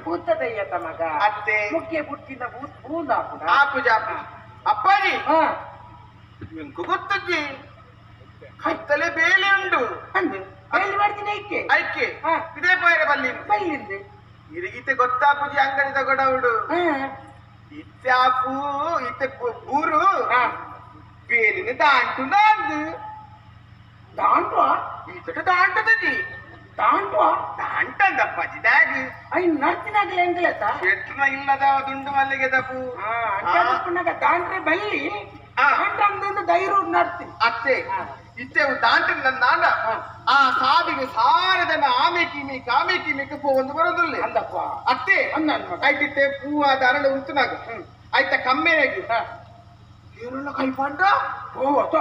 ಪೂತದಯ್ಯತ ಮಗ ಅತ್ತೆ ಮುಖ್ಯ ಬುಟ್ಟಿನ ಬೂಂದಾಪುನ ಆಪುಜ ಅಪ್ಪಾಜಿ ಎಂಕು ಗೊತ್ತಜ್ಜಿ ಕತ್ತಲೆ ಬೇಲೆ ಉಂಡು ಅಂದು ಬೇಲಿ ಮಾಡ್ತೀನಿ ಐಕೆ ಐಕೆ ಇದೇ ಪೈರೆ ಬಲ್ಲಿ ಬಲ್ಲಿಂದು ಇರಿಗಿತೆ ಗೊತ್ತಾಪುಜಿ ಅಂಗಡಿ ತಗೊಡವುಡು ಇತ್ತೆ ಆಪು ಇತ್ತೆ ಬೂರು ಬೇಲಿನ ದಾಂಟು ನಾಂದು ದಾಂಟು ಈತಟ ದಾಂಟದಜಿ ದಾಂಟು ದಾಂಟಂದಪ್ಪಾಜಿ ದಾಗಿ I ನರ್ತಿನಾಗಲೇ ಎಂಕಲೆತ್ತ ಎಟ್ಟನ ಇಲ್ಲದ ದುಂಡು ಮಲ್ಲಿಗೆ ದಪು ಅಂಚಾಗ ದಾಂಟ್ರೆ ಬಲ್ಲಿ ದಾಂಟಂದು ಧೈರ್ಯ ನಡ್ತೀನಿ ಅತ್ತೆ ಇತ್ತೆ ದಾಂಟ ನನ್ನ ಆ ಸಾವಿಗೆ ಸಾರದನ ಆಮೆ ಕಿಮಿ ಕಾಮೆ ಕಿಮಿಗೆ ಪೋ ಒಂದು ಬರೋದಿಲ್ಲ ಅಂದಪ್ಪ ಅತ್ತೆ ಐತಿತ್ತೆ ಪೂವ ಅರಳು ಉಂಟುನಾಗ ಆಯ್ತ ಕಮ್ಮೆನಾಗಿ ಏರುಳ್ಳ ಕೈ ಪಾಂಡ ಓ ಅತ್ತ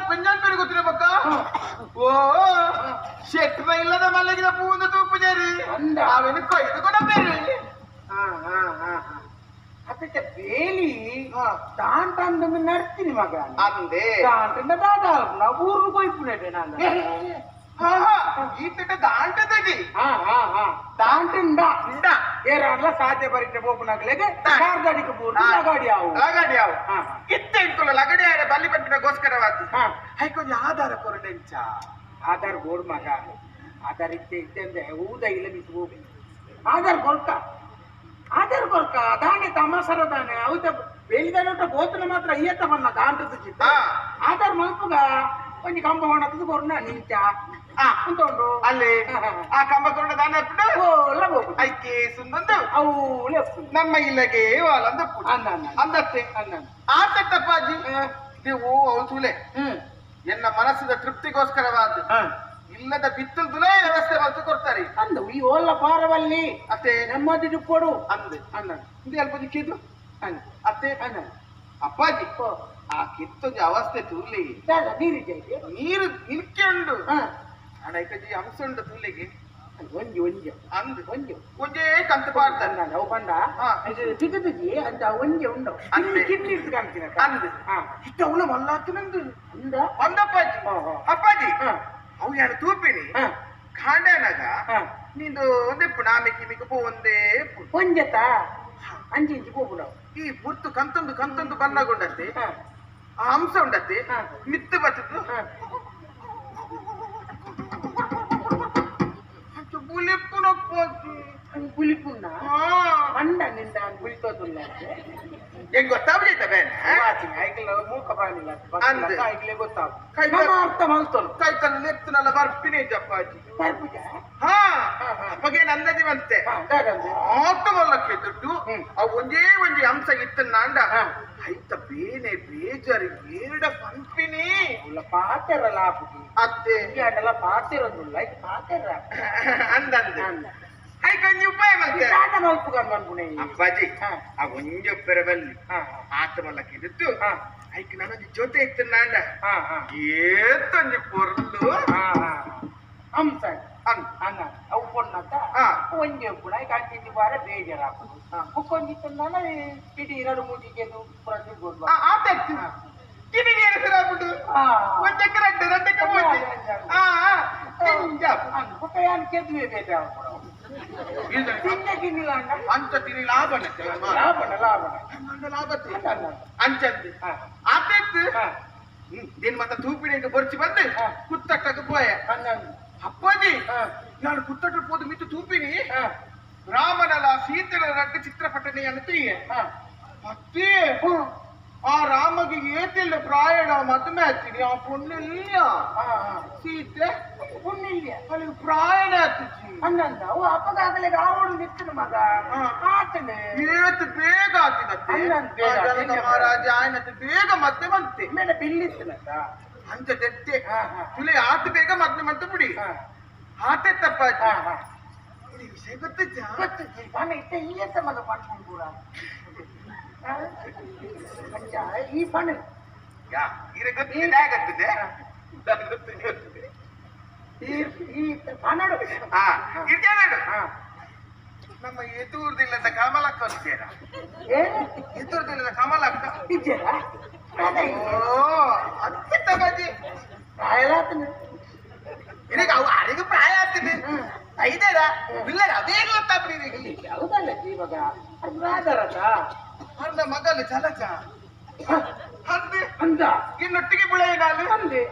ಪಂಜಾನ್ ಗೊತ್ತಿರ ಪಕ್ಕ ಓ ಶೆಟ್ರ ಇಲ್ಲದ ಮಲ್ಲಿಗಿನ ಪೂವಂದ ತೂಪು ಜೇರಿ ಅವೇನು ಕೊಯ್ದು ಕೂಡ ಬೇರೆ ಅದಕ್ಕೆ ಬೇಲಿ ದಾಂಟಂದು ನಡ್ತೀನಿ ಮಗ ಅಂದೆ ದಾಂಟಂದ ದಾದ ನಾವು ಊರು ಕೊಯ್ಪುನೇಟೆ ನಾನು ಈತಟ ದಾಂಟದಜಿ ದಾಂಟಿಂದ ಏರಾಡ್ಲ ಸಾಧ್ಯ ಬರಿಕೆ ಬೋಪುನಾಗ್ಲೆಗೆ ಕಾರ್ದಡಿಗೆ ಬೂರ್ದು ಲಗಾಡಿ ಆವು ಲಗಾಡಿ ಆವು ಇತ್ತೆ ಇಟ್ಕೊಳ್ಳ ಲಗಡಿ ಆರೆ ಬಲ್ಲಿ ಪಟ್ಟಿನಗೋಸ್ಕರವಾದ ಹೈಕೊಂಜಿ ಆಧಾರ ಕೊರಡೆಂಚ ಆಧಾರ ಬೋರ್ಡ್ ಮಗ ಆಧಾರ ಇತ್ತೆ ಇತ್ತೆ ಅಂದ್ರೆ ಊದ ಇಲ್ಲ ಮಿಸ್ ಹೋಗಿ ಆಧಾರ ಕೊರ್ಕ ಆಧಾರ ಕೊರ್ಕ ದಾನೆ ತಮಾಸರ ದಾನೆ ಅವತ ಬೇಲಿದಾನ ಬೋತನ ಮಾತ್ರ ಅಯ್ಯತ್ತ ಬನ್ನ ದಾಂಟದ ಚಿತ್ತ ಆಧಾರ ಮಲ್ಪುಗ ಒಂಜಿ ಕಂಬ ಹೊಣತದ ಕೊರ್ನ ನಿಂಚ ಉಂಟು ಅಲ್ಲಿ ಆ ಕಂಬ ಕೊರಡ ದಾನೆ ಹೋಗು ಐಕೆ ಸುಂದೊಂದು ಅವು ನಮ್ಮ ಇಲ್ಲಗೆ ವಾಲಂದ ಅಂದತ್ತೆ ಆತಟ್ಟಪ್ಪಾಜಿ ನೀವು ಅವು ತುಲೆ ಎನ್ನ ಮನಸ್ಸಿನ ತೃಪ್ತಿಗೋಸ್ಕರವಾದ ಇಲ್ಲದ ಬಿತ್ತಲ್ ತುಲೆ ವ್ಯವಸ್ಥೆ ಮಾಡ್ತು ಕೊಡ್ತಾರೆ ಅಂದು ಈ ಓಲ್ಲ ಪಾರವಲ್ಲಿ ಅತ್ತೆ ನೆಮ್ಮದಿ ಕೊಡು ಅಂದೆ ಅಂದ ಇದು ಅಲ್ಪ ಕಿದ್ದು ಅತ್ತೆ ಅಪ್ಪಾಜಿ ಆ ಕಿತ್ತೊಂದು ಅವಸ್ಥೆ ತೂಲಿ ನೀರು ನೀರು ನಿಲ್ಕೆ ಉಂಡು ಹಣೈಕಜಿ ಅಂಶ ಉಂಡು ತೂಲಿಗೆ ಒಂಜಿ ಒಂಜಿ ಅಂದು ಒಂಜಿ ಒಂಜೇ ಕಂತು ಪಾಡ್ತಾನೆ ಅವು ಪಂಡ ತಿದ್ದಜಿ ಅಂತ ಒಂಜಿ ಉಂಡು ಕಿಡ್ನಿ ಇರ್ತು ಕಾಣ್ತೀನಿ ಅಂದು ಇತ್ತ ಅವಳ ಮಲ್ಲಾತನಂದು ಅಂದ ಅಂದಪ್ಪಾಜಿ ಅಪ್ಪಾಜಿ ಅವು ಯಾರು ತೂಪಿನಿ ಖಾಂಡನಾಗ ನಿಂದು ಒಂದೇ ಪುಣಾಮಿ ಕಿಮಿಗೆ ಪೋ ಒಂದೇ ಒಂಜತ ಅಂಚಿ ಇಂಚಿ ಪೋಪುಂಡು ಈ ಪುರ್ತು ಕಂತೊಂದು ಕಂತೊಂದು ಬನ್ನಗೊಂಡತ್ತೆ ಆ ಅಂಶ ಉಂಡತ್ತೆ ಮಿತ್ತು ಬತ್ತದ್ದು ಪುಲಿಪುಣ್ಣ ಅಂಡ ನಿಂದ ಪುಲಿತೋದುಲ್ಲ ಹೆಂಗ್ ಗೊತ್ತಾಗ್ಬಿಡೈತ ಬೇನೆ ಐಕ್ಲ ಮೂಕ ಪ್ರಾಣಿಲ್ಲ ಅಂದ್. ಐಕ್ಲೆ ಗೊತ್ತಾಗ ನಮ್ಮ ಅರ್ಥ ಮಲ್ತೋನು ಕೈ ಕಲ್ಲು ಎತ್ತನಲ್ಲ ಬರ್ಪಿನಿ ಜಪ್ಪಾಜಿ ಬರ್ಪುಜ ಹಾ ಅಪ್ಪಗೇನು ಅಂದಾಜಿ ಬಂತೆ ಆತ ಮಲ್ಲಕ್ಕೆ ದುಡ್ಡು ಅವು ಒಂದೇ ಒಂಜಿ ಅಂಶ ಇತ್ತನ್ನಾಂಡ ಐತ ಬೇನೆ ಬೇಜಾರು ಏಡ ಪಂಪಿನಿ ಉಲ್ಲ ಪಾತೆರಲ್ಲ ಆಪುಜಿ ಅತ್ತೆ ಅಂಡಲ ಪಾತೆರೊಂದುಲ್ಲ ಐಕ್ ಪಾತೆರ ಅಂದಂದೆ ಐಕೊಂಜಿ ಉಪಾಯ ಮಂತೆ ದಾದ ಮಲ್ಪುಗಂದು ಅನ್ಪುಣೆ ಅಪ್ಪಾಜಿ ಆ ಒಂಜಿ ಒಪ್ಪೆರೆ ಬಲ್ಲಿ ಆತ ಮಲ್ಲಕ್ಕೆ ದುಡ್ಡು ಐಕ್ ನನೊಂಜಿ ಜೊತೆ ಇತ್ತನ್ನಾಂಡ ಏತೊಂಜಿ ಪೊರ್ಲು ಅಂಶ ಅಂದ ಅವು ಪೊಣ್ಣತ್ತ ಒಂಜಿ ಉಪ್ಪುಣ ಐಕ್ ಅಂಚಿಂಚಿ ಬಾರ ಬೇಜಾರಾಪುಂಡು ಬುಕ್ಕೊಂಜಿ ಇತ್ತನ್ನಾನ ಇಡೀ ಎರಡು ಮೂಜಿಗೆ ಪೂರ ತಿರ್ಗೋದು ಆತ ಕಿಡಿಗೆ ಹೆಸರಾಗ್ಬಿಟ್ಟು ಒಂದಕ್ಕೆ ರೆಡ್ಡು ರೆಡ್ಡಕ್ಕೆ ಮೂಜಿ ಬುಕ್ಕ ಯಾನ್ ಕೆದ್ವೆ ಬೇಜಾರಾಪುಂಡು ತಿಂದ ತಿನ್ನಿಲ್ಲ ಅಂಡ ಅಂಚ ತಿನ್ನಿ ಲಾಭನ ಲಾಭನ ಲಾಭನ ಲಾಭ ಅಂಚಂದು ಆತ ದೇನ್ ಮತ್ತ ತೂಪಿನ ಬೊರ್ಚಿ ಬಂದು ಕುತ್ತಟ್ಟಕ್ಕೆ ಪೋಯ ಅಪ್ಪಾಜಿ ನಾನು ಕುತ್ತಟ್ಟ ಪೋದು ಮಿತ್ತು ತೂಪಿನಿ ರಾಮನಲ ಸೀತೆನ ರಡ್ಡು ಚಿತ್ರಪಟನೆ ಅಂತ ಮತ್ತೆ ಆ ರಾಮಗೆ ಏತಿಲ್ಲ ಪ್ರಾಯಣ ಮದುವೆ ಆಗ್ತೀನಿ ಆ ಪೊಣ್ಣಿಲ್ಲ ಸೀತೆ ಪೊಣ್ಣಿಲ್ಲ ಅವಳಿಗೆ ಪ್ರಾಯಣ ಆಗ್ತಿಚ್ಚಿ ಅಂದಂದ ಅವು ಅಪ್ಪಗಾಗಲೇ ಆವಡು ನಿತ್ತನ ಮಗ ಆತನೆ ಏತು ಬೇಗ ಆತಿದತ್ತೆ ಮಹಾರಾಜ ಆಯ್ನತ್ತೆ ಬೇಗ ಮದ್ದೆ ಬಂತೆ ಮೇಲೆ ಬಿಲ್ಲಿತ್ತನಂತ ಅಂಚ ತೆತ್ತೆ ತುಲೆ ಆತ ಬೇಗ ಮದ್ದೆ ಮಂತ ಬಿಡಿ ಆತೆ ತಪ್ಪಾಜಿ ವಿಷಯ ಗೊತ್ತಿಜ್ಜ ಗೊತ್ತಿಜ್ಜಿ ಪಣ ಇತ್ತ ಈಯತ್ತ ಮಗ ಪಣ್ಕೊಂಡು ಪೂರ ಅಂಚ ಈ ಪಣ ಯಾ ಇರೆ ಗೊತ್ತಿದೆ ಗೊತ್ತಿದೆ ಗೊತ್ತಿದೆ ಈ ಪಣಡು ಇದೇನಾಡು ನಮ್ಮ ಎದುರ್ದಿಲ್ಲದ ಕಮಲಕ್ಕ ಅಂತೀರ ಎದುರ್ದಿಲ್ಲದ ಕಮಲಕ್ಕ ಇದ್ದೀರಾ ಓ ಅತ್ಯಂತ ಬಜಿ ಪ್ರಾಯಲಾತನ ಇದಕ್ಕೆ ಅವು ಅರೆ ಐದರ ಇಲ್ಲ ಅದೇ ಗೊತ್ತಾಗ್ಬಿಡಿ ಹೌದಲ್ಲ ಇವಾಗ ಆಧಾರತ ಅಂದ ಮಗಲು ಚಲಚ ಅಂದೆ ಅಂದ ಇನ್ನೊಟ್ಟಿಗೆ ಬುಳೆಯಿನಾಲು ಅಂದೆ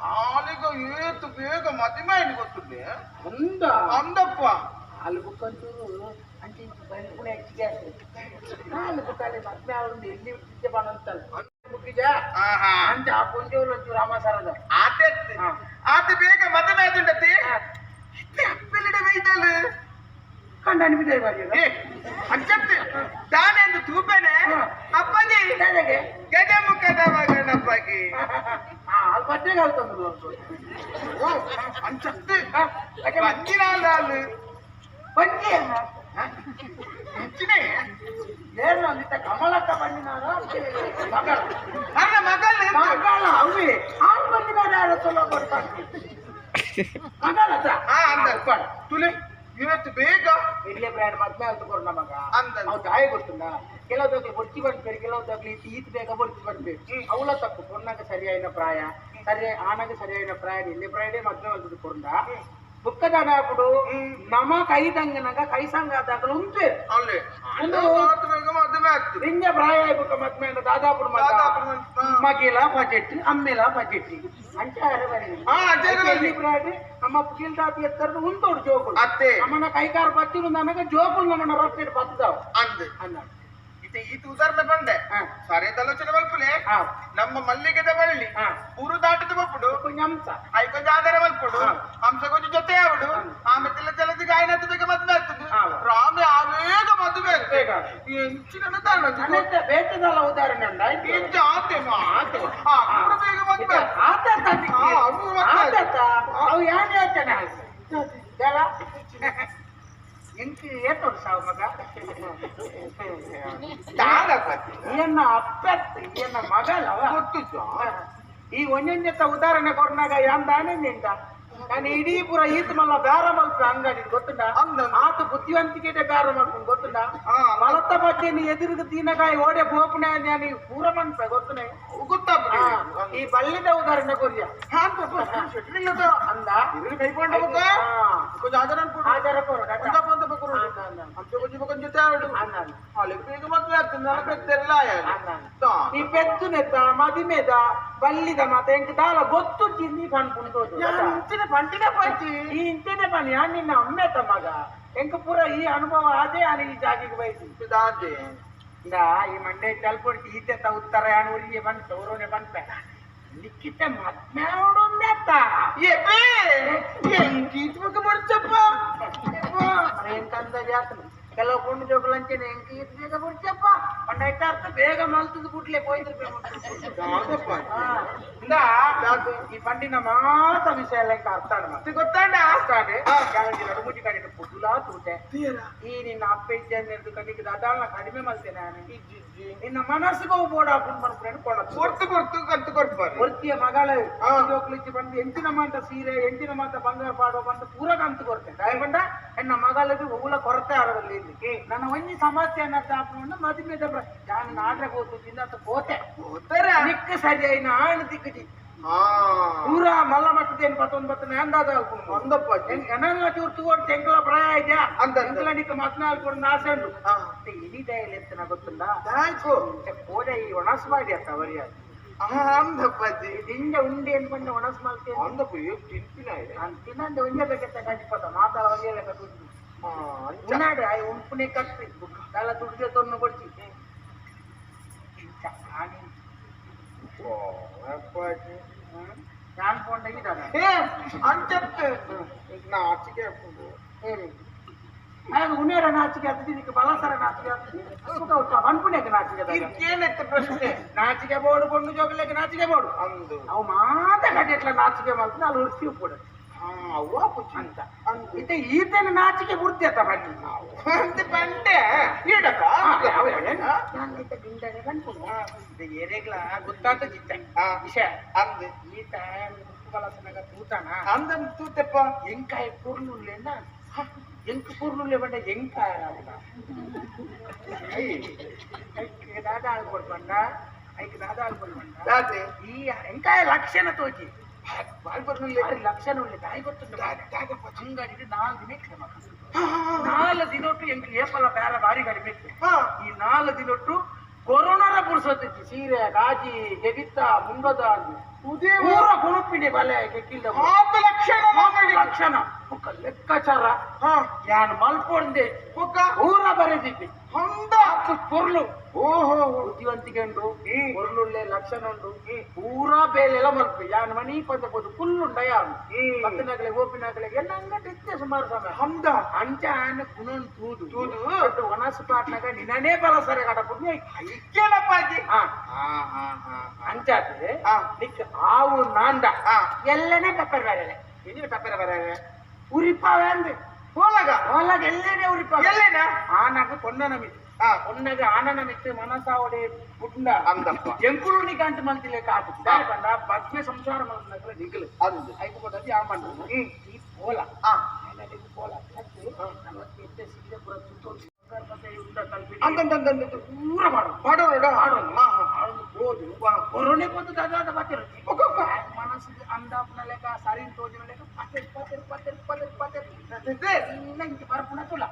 ಹಾಲಿಗ ಏತು ಬೇಗ ಮದಿಮ ಏನು ಗೊತ್ತಿದೆ ಅಂದ ಅಂದಪ್ಪ ಹಾಲು ಬುಕ್ಕಂತೂ ಅಂಚೆ ಬಂದ್ಕುಣೆ ಹೆಚ್ಚಿಗೆ ಆಗ್ತದೆ ಹಾಲು ಬುಕ್ಕಲ್ಲಿ ಮದ್ವೆ ಅವಳು ಎಲ್ಲಿ ಬಿಟ್ಟಿದ್ದೆ ಬಂತಲ್ಲ ಬುಕ್ಕಿಜ ಅಂಚೆ ಆ ಪುಂಜೋಲು ಒಂಚೂರು ರಾಮಸರದ ಆತೆ ಆತ ಬೇಗ ಮದುವೆ ಆಯ್ತುಂಡತಿ ಅಪ್ಪಲಿಡ ಬೈತಲ್ಲ ಕಂಡ ಅನ್ಬಿದೆ ಬಾರಿ ಅಂಚತ್ತು ತಾನೆಂದು ತೂಪೆನೆ ಅಪ್ಪಜಿ ಗಜಮುಖದ ಮಗನಪ್ಪಗೆ ಹಾಲು ಬಟ್ಟೆಗೆ ಹಾಲು ತಂದ್ರು ಅಂಚತ್ತು ಬಂಜಿನಾಲ್ ಹಾಲು ಬಂಜಿ ಅಂಚಿನೇ ಏನು ಅಂದಿದ್ದ ಕಮಲಕ್ಕ ಬಂದಿನಾರ ಮಗಳ ನನ್ನ ಮಗಲ್ ಮಗಳ ಅವೇ ಹಾಲು ಬಂದಿನಾರ ಯಾರೋ ಚಲೋ ಕೊಡ್ತಾರೆ ಮಗಳ ಅಂದ ತುಲೆ ಇವತ್ತು ಬೇಗ ಇಡ್ಲಿ ಬ್ರ್ಯಾಂಡ್ ಮದ್ವೆ ಆಯ್ತು ಕೊಡ ಮಗ ಅಂದ ಅವ್ ತಾಯಿ ಗೊತ್ತುಂಡ ಕೆಲವು ದಾಗ್ಲಿ ಬೊಡ್ಚಿ ಬಂದ್ಬೇರು ಕೆಲವು ದಾಗ್ಲಿ ಈತ ಬೇಗ ಬೊಡ್ಚಿ ಬಂದ್ಬೇರು ಅವಳ ತಪ್ಪು ಪೊನ್ನಾಗ ಸರಿಯಾಯಿನ ಪ್ರಾಯ ಸರಿ ಆನಾಗ ಸರಿಯಾಯಿನ ಪ್ರಾಯ ಎಲ್ಲಿ ಪ್ರಾಯದೇ ಮದ್ವೆ ಆಯ್ತು ಕೊರಂಡ ಬುಕ್ಕದಾನ ಹಾಕುಡು ನಮ ಕೈ ತಂಗನಾಗ ಕೈ ಸಂಗ ಆದಾಗಲು ಉಂಟು ಅಲ್ಲಿ ಒಂದು ಮದುವೆ ಆಗ್ತದೆ ರಿಂಜ ಪ್ರಾಯ ಬುಕ್ಕ ಮದ್ವೆ ದಾದಾಪುರ ಮಗಿಲ ಬಜೆಟ್ ಅಮ್ಮೆಲ ಬಜೆಟ್ ಅಂಚಾರ ಬರೀ ಪ್ರಾಯ ನಮ್ಮ ಪುಗಿಲ್ ದಾತಿ ಎತ್ತರದು ಉಂಟೋಡು ಜೋಕುಲು ಅತ್ತೆ ನಮ್ಮನ್ನ ಕೈಕಾರ್ ಬತ್ತಿರು ನನಗೆ ಜೋಕುಲು ನಮ್ಮನ್ನ ರೊಟ್ಟೆ ಬತ್ತದಾವ ಅಂದ್ ಅನ್ನ ಇದು ಈ ಉದಾಹರಣೆ ಬಂದೆ ಸರಿ ಆಲೋಚನೆ ಮಲ್ಪುಲೆ ನಮ್ಮ ಮಲ್ಲಿಗೆದ ಬಳ್ಳಿ ಊರು ದಾಟದ ಬಪ್ಪುಡು ಕೊಂಚ ಅಂಶ I ಕೊಂಚ ಆಧಾರ ಮಲ್ಪುಡು ಅಂಶ ಕೊಂಚ ಜೊತೆ ಆವಡು ಆಮೇಲೆ ಜಲದಿಗೆ ಆಯ್ನತ್ತು ಬೇಗ ಮದುವೆ ಆಗ್ತದೆ ರಾಮೆ ಆವೇಗ ಮದುವೆ ಆಗ್ತದೆ ಎಂಚಿನ ಬೇತದಲ್ಲ ಉದಾಹರಣೆ ಉಂಟಾ ಇಂಚ ಆತೆ ಆತೆ ಬೇಗ ಮದುವೆ ಆತ ಅವು ಯಾರು ಹೇಳ್ತಾನೆ ಎಂಕ್ ಏತೋಡು ಸಾವು ಮಗ ಈಯನ್ನ ಅಪ್ಪೆತ್ ಈಯನ್ನ ಮಗಲವ ಗೊತ್ತಿತ್ತು ಈ ಒಂಜೊಂಜೆತ್ತ ಉದಾಹರಣೆ ಕೊರ್ನಾಗ ಯಾಂದಾನೆ ನಿಂದ ನಾನು ಇಡೀ ಪುರ ಈತ ಮಲ್ಲ ಬ್ಯಾರ ಮಲ್ಪ ಅಂಗಡಿ ಗೊತ್ತುಂಡ ಆತ ಬುದ್ಧಿವಂತಿಕೆ ಬ್ಯಾರ ಮಲ್ಪು ಗೊತ್ತುಂಡ ಮಲತ್ತ ಬಗ್ಗೆ ನೀ ಎದುರಿಗೆ ತೀನಕಾಯಿ ಓಡೆ ಬೋಪನೆ ನಾನು ಪೂರ ಮನ್ಪ ಗೊತ್ತನೆ ಗೊತ್ತಾಗ್ಬಿಡಿ ಈ ಬಳ್ಳಿದ ಉದಾಹರಣೆ ಕೊರಿಯ ಅಂದ కొంచెం ఆధారం ಆಧಾರ కొంచెం ಜೊತೆ ಆಡು ಬೇಗ ಮದುವೆ ಆಗ್ತದೆ ಈ ಪೆದ್ದುನೆತ್ತ ಮದಿಮೆದ ಬಲ್ಲಿದ ಮಾತ ಎಂಕ್ ದಾಲ ಗೊತ್ತು ಚಿನ್ನಿ ಪನ್ಪುಂಡು ಇಂಚಿನ ಪಂಟಿನ ಪಂಚಿ ಈ ಇಂಚಿನ ಪನಿ ನಿನ್ನ ಅಮ್ಮೆತ ಮಗ ಎಂಕ್ ಪೂರ ಈ ಅನುಭವ ಅದೇ ಆನೆ ಈ ಜಾಗಿಗೆ ಬಯಸಿ ದಾದೆ ಈ ಮಂಡೆ ಚಲ್ಪೊಡ್ತಿ ಈತೆತ್ತ ಉತ್ತರ ಯಾನ್ ಊರಿಗೆ ಬಂತ ಊರೋನೆ ಬಂತ ಲಿಖಿತ ಮದ್ಮ್ಯಾವಡೊಂದೆತ್ತ ಎಬೇ ಎಂಕೀತ್ಮಕ ಬಡ್ಚಪ್ಪ ಎಂಕಂದ ಜಾತನ ಕೆಲವು ಪೊಣ್ಣು ಜೋಕುಲಂಚನೆ ಎಂಕ ಈತ್ ಬೇಗ ಬಡ್ಚಪ್ಪ ಪಂಡ ಅರ್ಥ ಬೇಗ ಮಲ್ತದ ಕೂಡ್ಲೆ ಪೋಯ್ತು ಇಂದ ಈ ಪಂಡಿನ ಮಾತ ವಿಷಯ ಎಲ್ಲ ಎಂಕ ಅರ್ಥ ಆಡ ಗೊತ್ತಾಂಡ ಅರ್ಥ ಆಡೆ ಮುಜಿ ಕಡೆ ಪುದುಲಾ ತೂತೆ ಈ ನಿನ್ನ ಅಪ್ಪ ಇದ್ದ ಕಣ್ಣಿಗೆ ದಾದಾಳನ್ನ ಕಡಿಮೆ ಮಲ್ತೇನೆ ನಾನು ನಿನ್ನ ಮನಸ್ಸಿಗೂ ಬೋಡ ಹಾಕೊಂಡು ಬಂದ್ಬಿಟ್ಟು ಕೊಡ ಕೊರ್ತು ಕೊರ್ತು ಕಂತು ಕೊರ್ಪಾರೆ ಕೊರ್ತಿಯ ಮಗಳ ಜೋಕ್ಲಿಚ್ಚಿ ಬಂದು ಎಂಚಿನ ಮಾತ ಸೀರೆ ಎಂಚಿನ ಮಾತ ಬಂಗಾರ ಪಾಡುವ ಬಂದು ಪೂರ ಕಂತು ಕೊಡ್ತೇನೆ ದಯಗೊಂಡ ಎನ್ನ ಮಗಳಿಗೆ ಹೂಲ ಕೊರತೆ ಆರವಲ್ಲಿ ಇಲ್ಲಿ ನನ್ನ ಒಂಜಿ ಸಮಸ್ಯೆ ಅನ್ನತ್ತ ಹಾಕೊಂಡು ಮದುವೆ ನಾನು ನಾಡ್ರೆ ಹೋಗ್ತಿದ್ದ ಅಂತ ಕೋತೆ ನಿಕ್ಕ ಸರಿಯಾಗಿ ನಾನು ದಿಕ್ಕಿ ಪೂರ ಮಲ್ಲ ಮಟ್ಟದೇನು ಪತ್ತೊಂದು ಬತ್ತನ ಅಂದಾದ ಅಂದಪ್ಪ ಎನಲ್ಲ ಚೂರು ತೂವಡ್ ತೆಂಕಲ ಪ್ರಾಯ ಇದೆಯಾ ಅಂದ ತೆಂಕಲ ನಿಕ್ಕ ಮತ್ನಾಲ್ಕು ಆಸೆ ಉಂಟು ಇಡೀ ದಯಲ್ ಎತ್ತನ ಗೊತ್ತುಂಡ ಕೋಡೆ ಈ ಒಣಸು ಮಾಡಿ ಅತ್ತ ಅವರಿಯ ಅಂದಪ್ಪಾಜಿ ದಿಂಜ ಉಂಡೆ ಅನ್ಕೊಂಡೆ ಒಣಸು ಮಾಡ್ತೇನೆ ಅಂದಪ್ಪ ಏಕ್ ತಿಂಪಿನ ನಾನು ತಿನ್ನಂದೆ ಒಂಜೆ ಬೇಕತ್ತ ಗಂಜಿಪದ ಮಾತಾಡ ಒಂಜೆ ಲೆಕ್ಕ ದುಡ್ಡು ಉನ್ನಾಡೆ ಆಯ್ ಉಂಪುನೆ ಕಟ್ಟಿ ದಾಲ ದುಡ್ಡು ತೊನ್ನು ಕೊಡ್ತಿ ನಾನು ಫೋನ್ ಇದ್ದಾನೆ ಅಂಚತ್ತೆ ನಾಚಿಕೆ ಹೇಳಿ ಉನೇರ ನಾಚಿಕೆ ಆಗ್ತದೆ ಇದಕ್ಕೆ ಬಲಸರ ನಾಚಿಕೆ ಆಗ್ತದೆ ಅನ್ಪುಣೆಗೆ ನಾಚಿಕೆ ಏನತ್ತ ಪ್ರಶ್ನೆ ನಾಚಿಕೆ ಬೋಡು ಕೊಂಡು ಜೋಗಲೆಗೆ ನಾಚಿಕೆ ಬೋಡು ಅಂದು ಅವು ಮಾತ ಕಡೆಟ್ಲ ನಾಚಿಕೆ ಮಾಡ್ತೀನಿ ಅಲ್ಲಿ ಉರ್ಸಿ ಕೂಡ ಅವ್ವ ಅಂತ ಇತ್ತ ಈತನ ನಾಚಿಕೆ ಬುರ್ತಿ ಅತ್ತ ಬನ್ನಿ ಅಂತ ಬಂಡೆ ಈಡಕ ಏರೇಗ್ಲ ಗೊತ್ತಾತ ಚಿತ್ತ ವಿಷಯ ಅಂದು ಈತ ಬಲಸನಾಗ ತೂತಾನ ಅಂದನ್ ತೂತೆಪ್ಪ ಎಂಕಾಯ ಪೂರ್ಣುಲ್ಲೇನ ಎಂಕ್ ಪೂರ್ಣುಲ್ಲೆ ಬಂಡ ಎಂಕಾಯ ಐಕ್ ದಾದ ಆಳ್ಕೊಡ್ಬಂಡ ಐಕ್ ದಾದ ಆಳ್ಕೊಡ್ಬಂಡ ಈ ಎಂಕಾಯ ಲಕ್ಷಣ ತೋಚಿ ಲಕ್ಷಣ ಉಳ್ಳೆ ತಾಯಿ ಗೊತ್ತುಂಟು ಅಂಗಡಿಗೆ 4 ದಿನ ಕ್ರಮ 4 ದಿನೊಟ್ಟು ಎಂಕ್ ಏಪಲ ಬೇರೆ ಬಾರಿ ಕಡಿಮೆ ಈ 4 ದಿನೊಟ್ಟು ಕೊರೋನಾರ ಪುರುಸೊತ್ತಿತ್ತು ಸೀರೆ ಕಾಜಿ ಜಗಿತ್ತ ಮುಂಡದ ಪೂರ ಗುಣಪಿಣಿ ಬಲೆ ಕೆಕ್ಕಿಲ್ದ ಲಕ್ಷಣ ಲಕ್ಷಣ ಬೊಕ್ಕ ಲೆಕ್ಕಾಚಾರ ಯಾನ್ ಮಲ್ಪೊಂದೆ ಬೊಕ್ಕ ಊರ ಬರೆದಿದ್ದೆ ಹೊಂದ ಪೊರ್ಲು ಓಹೋ ಬುದ್ಧಿವಂತಿಕೆ ಉಂಡು ಪೊರ್ಲುಳ್ಳೆ ಲಕ್ಷಣ ಉಂಡು ಪೂರಾ ಬೇಲೆಲ್ಲ ಮಲ್ಪು ಯಾನ್ ಮಣಿ ಪಂದ ಪೋದು ಫುಲ್ ಯಾನು ಪತ್ತನಗಲೆ ಓಪಿನಗಲೆ ಎಲ್ಲ ಅಂಗಡಿ ಇತ್ತೆ ಸುಮಾರು ಸಮಯ ಹಂದ ಅಂಚ ಆನ ಗುಣನ್ ತೂದು ತೂದು ಒಣಸು ಪಾಟ್ನಾಗ ನಿನನೇ ಬಲ ಸರಿ ಕಡಪುಡ್ನಿ ಐಕ್ಯನಪ್ಪಾಜಿ ಅಂಚಾದ್ರೆ ನಿಕ್ ಆವು ನಾಂಡ ಎಲ್ಲನೇ ಪೆಪ್ಪರ್ ಬೇರೆ ಎಂಜಿನ ಪೆಪ್ಪರ್ ಬೇರೆ ಉರಿಪಾವೆ ಅಂದೆ ಹೋಲಾಗ ಹೋಲಾಗ ಎಲ್ಲೇನೆ ಉರಿಪಾವೆ ಎಲ್ಲೇನ ಆನಾಗ ಪೊನ್ನನ ಮಿತ್ತು ಪೊನ್ನಗ ಆನನ ಮಿತ್ತು ಮನಸಾವಡೆ ಪುಟ್ಟ ಅಂದಪ್ಪ ಎಂಕುಲು ನಿಗಂಟು ಮಲ್ತಿಲೆ ಕಾಪು ಬಂಡ ಬದ್ಮೆ ಸಂಸಾರ ಮಲ್ತಿನಕಲ ನಿಗಲು ಅಂದು ಐಕು ಕೊಟ್ಟದ್ದು ಯಾವ ಮಂಡ ಈ ಪೋಲ ಪೋಲ ಸೀರೆ ಪೂರ ತುತ್ತು ಅಂತಂತಂತಂದು ಪೂರ ಮಾಡು ಮಾಡೋಣ ಮಾಡೋಣ ಹೋದು ಕೊರೋನೆ ಪೊತ್ತು ದಾದ ಬತ್ತಿರು ಮನಸ್ಸಿಗೆ ಅಂದಾಪುನ ಲೆಕ್ಕ ಸರಿನ್ ತೋಜಿನ ಲೆಕ್ಕ ಪತ್ತೆ ಪತ್ತೆ ಪತ್ತೆ ಪತ್ತೆ ಪತ್ತೆ ಇನ್ನಂಗೆ ಬರ್ಪುಣ ತುಲ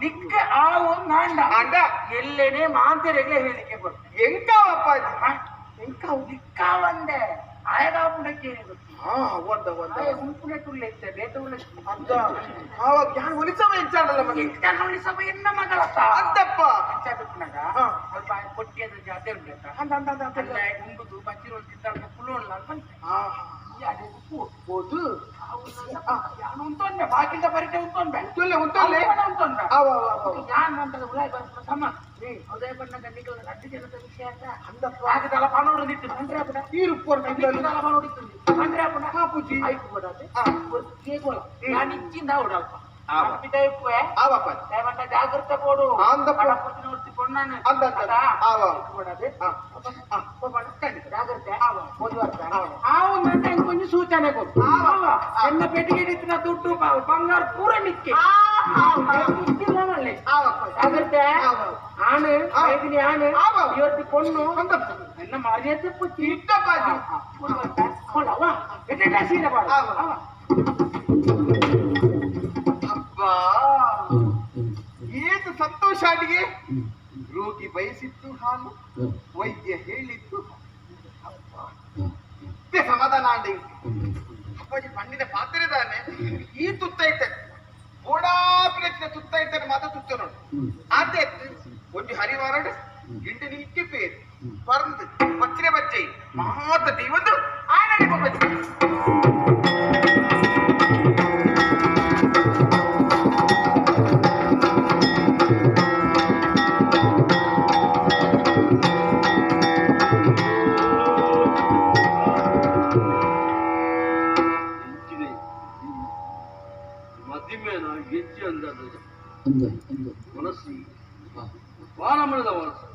ನಿಕ್ಕ ಆವು ನಾಂಡ ಅಂಡ ಎಲ್ಲೇನೆ ಮಾಂತೆರೆಗ್ಲೆ ಹೇಳಿಕೆ ಬರು ಎಂಕಾವಪ್ಪಾಜಿ ಎಂಕಾವು ನಿಕ್ಕಾವಂದೆ ಆಯಗಾಪುಣಕ್ಕೆ ಏನೇ ಗೊತ್ತು ಒಂದ ಒಂದ ಉಂಪುನೆ ತುಳ್ಳೆ ಇತ್ತೆ ಬೇತ ಉಳ್ಳೆ ಅಂತ ಆವಾಗ ಯಾರು ಒಲಿಸವ ಎಂಚಾಡಲ್ಲ ಮಗ ಎಂಚಾಡ ಒಲಿಸವ ಎನ್ನ ಮಗಳತ್ತ ಅಂತಪ್ಪ ಅಂಚ ಬಿಟ್ಟನಾಗ ಸ್ವಲ್ಪ ಕೊಟ್ಟಿಯದ ಜಾತೆ ಉಂಟು ಅಂತ ಅಂತ ಅಂತ ಅಲ್ಲ ಉಂಡುದು ಬಚ್ಚಿರೋಳು ತಿಂತಾಳ ಪುಲೋಣ್ಲ ಅಂತ ಅದೇ ಹೋದು ಯಾನು ಉಂಟೊಂದೆ ಬಾಕಿಂದ ಪರಿಚಯ ಉಂಟೊಂದೆ ಉಂಟೊಲ್ಲೆ ಉಂಟೊಲ್ಲೆ ಉಂಟೊಂದೆ ಅವ ಅವ ಯಾನ್ ಅಂತ ಉಲಾಯ್ ಬರ್ಪುನ ಸಮ ಉದಯ ಬಣ್ಣದ ನಿಗಲ ರಡ್ಡು ಜನದ ವಿಷಯ ಅಂತ ಅಂದಪ್ಪ ಆಗದಲ್ಲ ಪಾನೋಡು ಅಂದ್ರೆ ಅಪ್ಪನ ಈರು ತಲ ಪಾನೋಡಿತ್ತು ಅಂದ್ರೆ ಅಪ್ಪನ ಕಾಪುಜಿ ಐಕು ಕೊಡದೆ ಕೇಗೋಲ ನಾನು ಇಚ್ಚಿಂದ ಉಡಲ್ಪ ಪಿತ ಇಪ್ಪುವೆ ಆವಪ್ಪ ದಯವಂಟ ಜಾಗೃತ ಕೊಡು ಅಂದಪ್ಪ ನೋಡ್ತಿ ಪೊಣ್ಣಾನ ಅಂದ ಆವ ಕೊಡದೆ ಜಾಗ್ರತೆ ಆವು ನನ್ನ కొంచెం ಸೂಚನೆ ಕೊಡು ಎನ್ನ ಪೆಟ್ಟಿಗೆ ಇತ್ತಿನ ದುಡ್ಡು ಬಂಗಾರ ಪೂರ ನಿಕ್ಕೆ ಜಾಗ್ರತೆ ಆನು ವೈದಿನಿ ಆನು ಇವತ್ತು ಪೊಣ್ಣು ಎನ್ನ ಮರ್ಯಾದೆ ಪುಚ್ಚಿ ಇಟ್ಟಪ್ಪಾಜಿ ಸೀರೆ ಬಾಡು ಅಬ್ಬಾ ಏನು ಸಂತೋಷ ಅಡಿಗೆ ರೋಗಿ ಬಯಸಿತ್ತು ಹಾಲು ವೈದ್ಯ ಹೇಳಿತ್ತು ಅಪ್ಪ ಸಮಾಧಾನ ಅಂಡಿ ಅಪ್ಪಾಜಿ ಮಣ್ಣಿನ ಪಾತ್ರೆ ತಾನೆ ಈ ತುತ್ತೈತೆ ಗೋಡಾಪಿನ ತುತ್ತೈತಾನೆ ಮಾತ್ರ ತುತ್ತ ನೋಡು ಆತೆ ಒಂದು ಹರಿವಾರಡು ಗಿಂಡು ನಿಲ್ಕೆ ಪೇರು ಪರಂದು ಬಚ್ಚನೆ ಬಚ್ಚೈ ಮಾತ ದೀವಂದು ಆನಡಿ ಬಚ್ಚೆ ಮನಸ್ಸು ಬಾಣಮಣದ ಮನಸ್ಸು